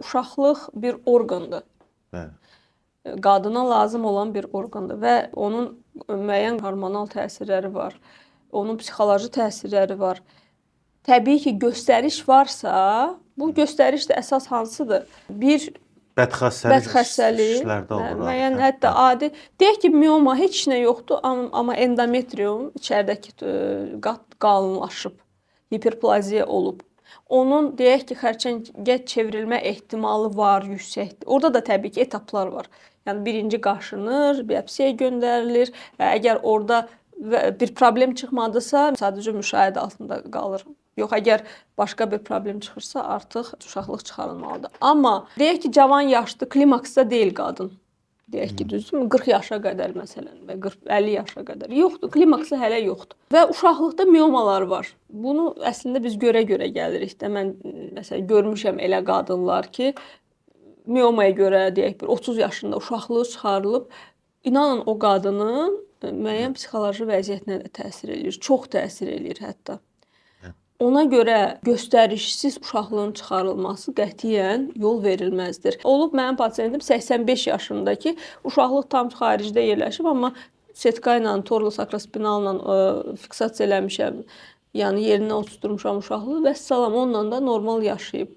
Uşaqlıq bir orqandır. Bəli. Qadına lazım olan bir orqandır və onun müəyyən hormonal təsirləri var. Onun psixoloji təsirləri var. Təbii ki, göstəriş varsa, bu göstəriş də əsas hansıdır? Bir Bədxəstəlik, bədxəstəlik, işlərdə olur. Müəyyən adətən. hətta adi, deyək ki, mioma heç nə yoxdur, amma endometrium içəridəki qat qalınlaşıb, hiperplaziya olub. Onun deyək ki, xərçəngə çevrilmə ehtimalı var, yüksəkdir. Orada da təbii ki, etaplar var. Yəni birinci qaşınır, biopsiyaya göndərilir və əgər orada bir problem çıxmadısa, sadəcə müşahidə altında qalır. Yox, əgər başqa bir problem çıxırsa, artıq uşaqlıq çıxarılmalıdır. Amma deyək ki, cavan yaşlı, klimaksda deyil qadın. Deyək ki, düzdürmü? 40 yaşa qədər məsələn və 40-50 yaşa qədər. Yoxdur, klimaksı hələ yoxdur. Və uşaqlıqda miomalar var. Bunu əslində biz görə-görə gəlirik də. Mən məsələn görmüşəm elə qadınlar ki, miomaya görə deyək bir 30 yaşında uşaqlığı çıxarılıb. İnanın o qadının müəyyən psixoloji vəziyyətinə də təsir eləyir. Çox təsir eləyir hətta. Ona görə göstərişsiz uşaqlığın çıxarılması qətiyyən yol verilməzdir. Olub mənim pasientim 85 yaşında ki, uşaqlıq tam xaricdə yerləşib, amma setka ilə, torlu sakrospinalla fiksasiya eləmişəm. Yəni yerinə oturtmuşam uşaqlığı və salam, onunla da normal yaşayıb.